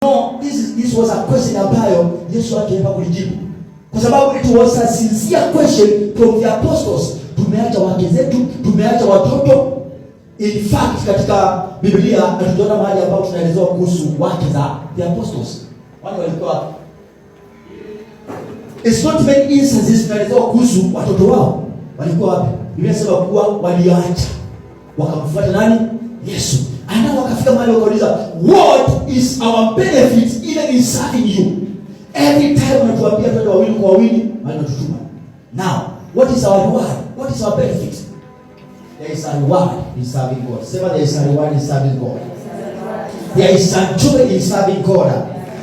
No, this was a question ambayo Yesu angeweza kujibu. Kwa sababu it was a sincere question from the apostles. Tumeacha wake zetu, tumeacha watoto. In fact, katika Biblia tunaona mahali ambapo tunaelezewa kuhusu wake za the apostles. Wale walikuwa, it's not many instances tunaelezewa kuhusu watoto wao. Walikuwa wapi? Biblia inasema kuwa waliacha wakamfuata nani? Yesu. Ana wakafika mahali wakauliza, what is our benefit even in serving you? Every time unatuambia twende wawili kwa wawili, wanatutuma. Now, what is our reward? What is our benefit? There is a reward in serving God. Say there is a reward in serving God. There is a joy in serving God.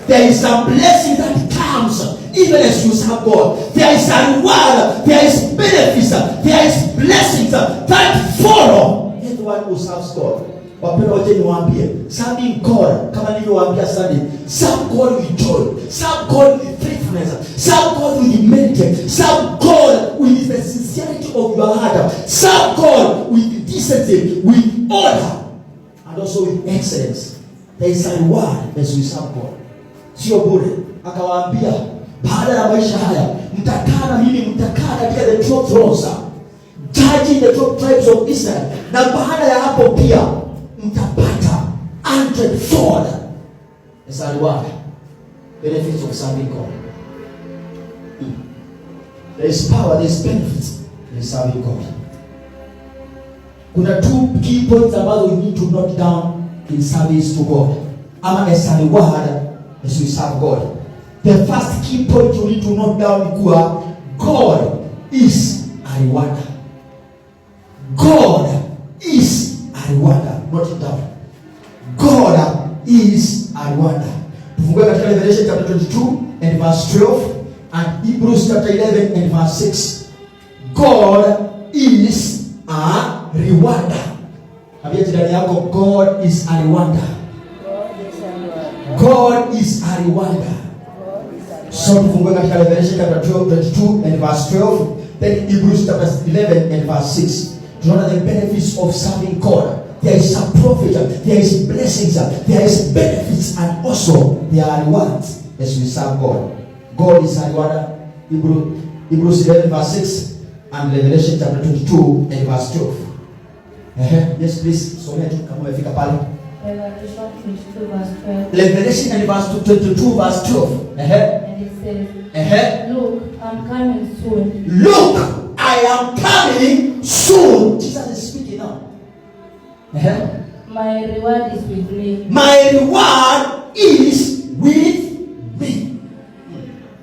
There is a blessing that comes even as you serve God. There is a reward. There is benefits. There is blessings that follow everyone who serves God. Wapenda wote niwaambie, serving God, kama nilivyowaambia Sunday, serve God with joy, serve God with faithfulness, serve God with humility, serve God with the sincerity of your heart, serve God with decency, with order, and also with excellence. There is a reward as we serve God. Sio bure. Akawaambia, baada ya maisha haya, mtakaa na mimi, mtakaa katika the 12 thrones, judging the 12 tribes of Israel. Na baada ya hapo pia mtapata 100-fold as a reward, benefits of serving God. There is power, there is benefits in serving God. Kuna two key points ambazo we need to note down in service to God, ama as a reward as we serve God. The first key point you need to note down is kuwa God is a rewarder. God is a rewarder. Note it down. God is a rewarder. Tufungue katika Revelation chapter 22 and verse 12 and Hebrews chapter 11 and verse 6. God is a rewarder. Habia jirani yako, God is a rewarder. God is a rewarder. So tufungue katika Revelation chapter 22 and verse 12, then Hebrews chapter 11 and verse 6. To know the benefits of serving God. There is a profit, there is blessings, there is benefits, and also there are rewards as we serve God. God is a rewarder. Hebrews 11 verse 6 and Revelation chapter 22 and verse 12. Yes, please. So kama umefika pale. Revelation 22 verse 12. Revelation and verse 22 verse 12. And it says, Look, I'm coming soon. Look, I am coming soon. Jesus is speaking now. My reward is with me. My reward is with me.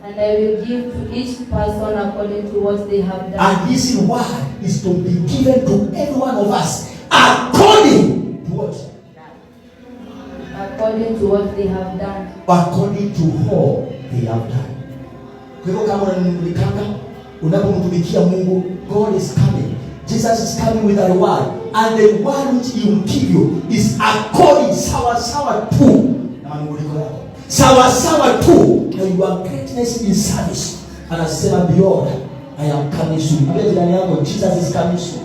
And I will give to each person according to what they have done. And this reward is to be given to every one of us according to what? According to what they have done. According to all they have done. Kwa hivyo kama unamlikanga, unapomtumikia Mungu, God is coming. Jesus is coming with a reward, and the reward which he will give you is according sawa to na manunuliko yako, sawa to na your greatness in service. Anasema beyond, I am coming soon. Ambia jirani yako, Jesus is coming soon.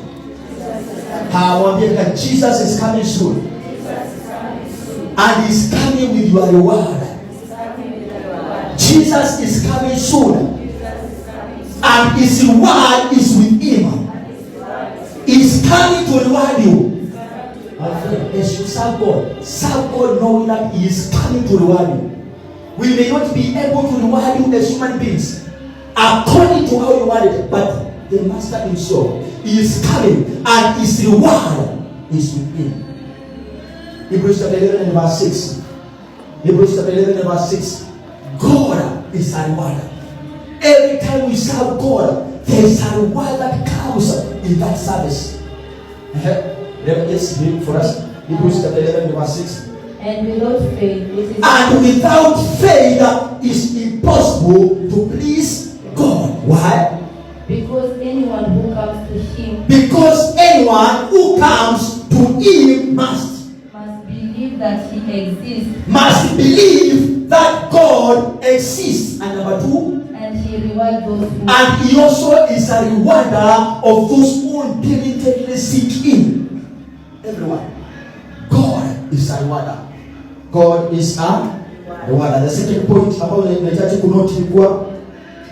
Mwambie kama Jesus is coming soon. And he's coming with your reward. Jesus is coming soon. And his reward is with him. He's coming to reward you. My friend, as you serve God knowing that he is coming to reward you. We may not be able to reward you as human beings according to how you want it, but the Master himself, he is coming and his reward is with him. Hebrews chapter 11 and verse 6. Hebrews chapter 11 and verse 6. God is a rewarder. Every time we serve God, there is a reward that comes in that service. Let's read for us. Hebrews chapter 11 verse 6. And without faith, it is impossible to please God. Why? Because anyone who comes to him. Because anyone who comes to him must believe that he exists. Must believe that God exists. And number 2. And he rewards those who. And he also is a rewarder of those who diligently seek him. Everyone. God is a rewarder. God is a The word. And the second point about the church could not equal.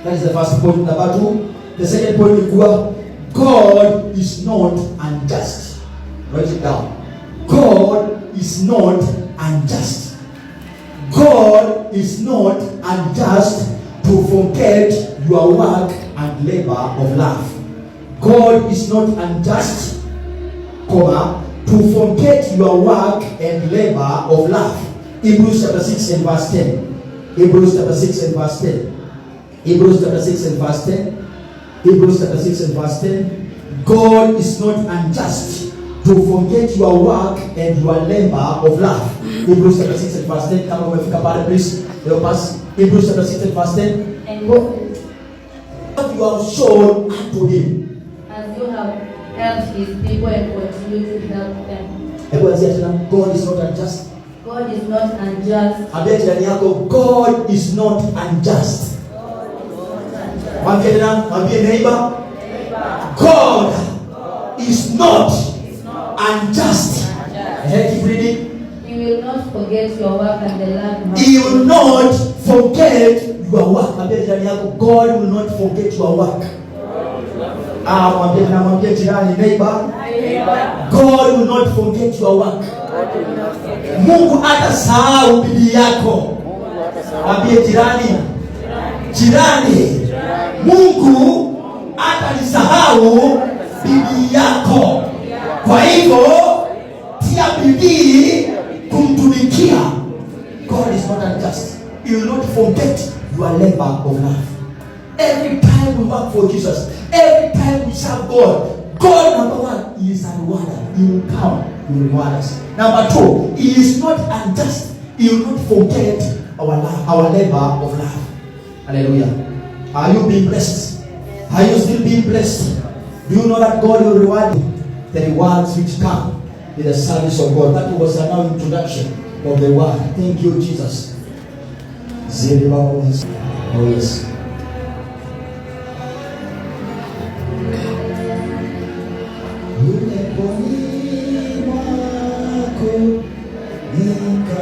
That is the first point. Number 2. The second point equal. God is not unjust. Write it down. God is not unjust. God is not unjust to forget your work and labor of love. God is not unjust, comma, to forget your work and labor of love. Hebrews chapter 6 and verse 10. Hebrews chapter 6 and verse 10. Hebrews chapter 6 and verse 10. Hebrews chapter 6 and verse 10. God is not unjust to forget your work and your labor of love. Hebrews chapter 6 and verse 10. Come on, please. Help us. Hebrews chapter 6 and verse 10. And what you have shown unto him, as you have helped his people and continue to help them. God is not unjust. God is not unjust. God is not unjust. Mwambie neighbor, God is not unjust. Keep reading. He will not forget your work and the love. He will not forget your work. God will not forget your work. Mwambie jirani, neighbor, God will not forget your work. Mungu hatasahau bidii yako. Mwambie jirani, Mungu hatanisahau bidii yako. Kwa hivyo tia bidii kumtumikia. God is not unjust. He will not forget your labor of love. Every time we work for Jesus, every time we serve God, God, number 1, He is a rewarder. He will come, He will reward us. Number 2, He is not unjust. He will not forget our labor of love. Hallelujah. Are you being blessed? Are you still being blessed? Do you know that God will reward you? The rewards which come in the service of God. That was an introduction of the word. Thank you, Jesus. Oh yes. Yule poni wako nika